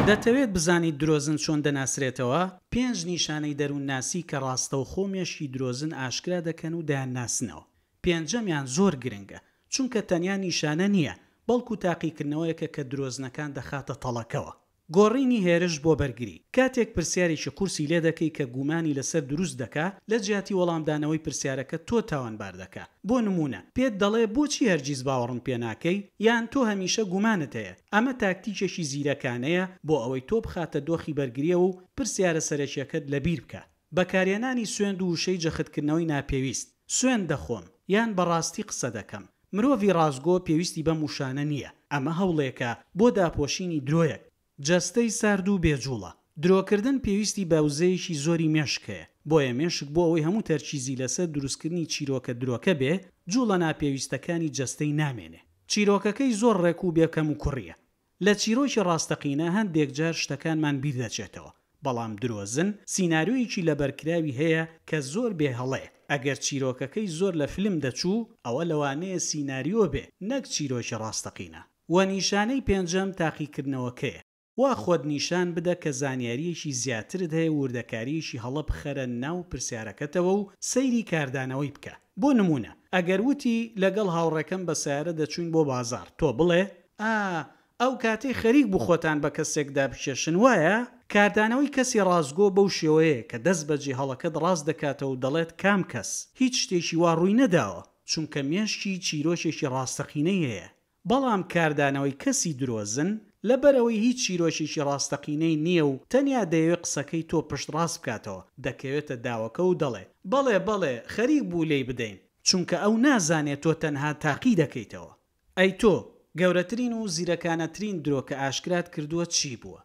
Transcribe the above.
دەتەوێت بزانیت درۆزن چۆن دەناسرێتەوە؟ پێنج نیشانەی دەروونناسی کە ڕاستەوخۆ مێشکی درۆزن ئاشکرا دەکەن و دەیانناسنەوە. پێنجەمیان زۆر گرنگە، چونکە تەنیا نیشانە نییە، بەڵکو تاقیکردنەوەیەکە کە درۆزنەکان دەخاتە تەڵەکەوە. گۆڕینی هێرش بۆ بەرگری، کاتێک پرسیارێکی قورسی لێ دەکەی کە گومانی لەسەر دروست دەکا، لە جیاتی وەڵامدانەوەی پرسیارەکە تۆ تاوانبار دەکا. بۆ نموونە، پێت دەڵێ بۆچی هەرگیز باوەڕم پێ ناکەی؟ یان تۆ هەمیشە گومانت هەیە. ئەمە تاکتیکێکی زیرەکانەیە بۆ ئەوەی تۆ بخاتە دۆخی بەرگرییەوە و پرسیارە سەرەکییەکەت لەبیر بکا. بەکارهێنانی سوێند و وشەی جەختکردنەوەی ناپێویست، سوێند دەخۆم، یان بەڕاستی قسە دەکەم. مرۆڤی ڕاستگۆ پێویستی بەم وشانە نییە، ئەمە هەوڵێکە بۆ داپۆشینی درۆیەک. جەستەی سارد و بێ جوڵە. درۆکردن پێویستی بە وزەیەکی زۆری مێشک هەیە، بۆیە مێشک بۆ ئەوەی هەموو تەرکیزی لەسەر دروستکردنی چیرۆکە درۆکە بێ، جوڵە ناپێویستەکانی جەستەی نامێنێ. چیرۆکەکەی زۆر ڕێک و بێ کەموکوڕییە. لە چیرۆکی ڕاستەقینە هەندێک جار شتەکانمان بیردەچێتەوە، بەڵام درۆزن سیناریۆیەکی لەبەرکراوی هەیە کە زۆر بێ هەڵەیە، ئەگەر چیرۆکەکەی زۆر لە فلم دەچوو ئەوە لەوانەیە سیناریۆ بێ نەک چیرۆکی ڕاستەقینە. وە نیشانەی پێنجەم تاقیکردنەوەکەیە. وا خۆت نیشان بدە کە زانیارییەکی زیاترت هەیە وردەکارییەکی هەڵە بخەرە ناو پرسیارەکەتەوە و سەیری کاردانەوەی بکە. بۆ نموونە ئەگەر وتی لەگەڵ هاوڕێکەم بە سەیارە دەچووین بۆ بازاڕ تۆ بڵێ ئا ئەو کاتەی خەریک بوو خۆتان بە کەسێکدا بکێشن وایە؟ کاردانەوەی کەسی ڕاستگۆ بەو شێوەیەیە کە دەست بەجێ هەڵەکەت ڕاست دەکاتەوە و دەڵێت کام کەس؟ هیچ شتێکی وا ڕووی نەداوە، چونکە مێشکی چیرۆکێکی ڕاستەقینەی هەیە. بەڵام کاردانەوەی کەسی درۆزن، لەبەرئەوەی هیچ چیرۆکێکی ڕاستەقینەی نییە و تەنیا دەیەوێ قسەکەی تۆ پشتڕاست بکاتەوە، دەکەوێتە داوەکە و دەڵێ، بەڵێ بەڵێ خەریک بوو لێی بدەین، چونکە ئەو نازانێ تۆ تەنها تاقی دەکەیتەوە. ئەی تۆ، گەورەترین و زیرەکانەترین درۆ کە ئاشکرات کردووە چی بووە؟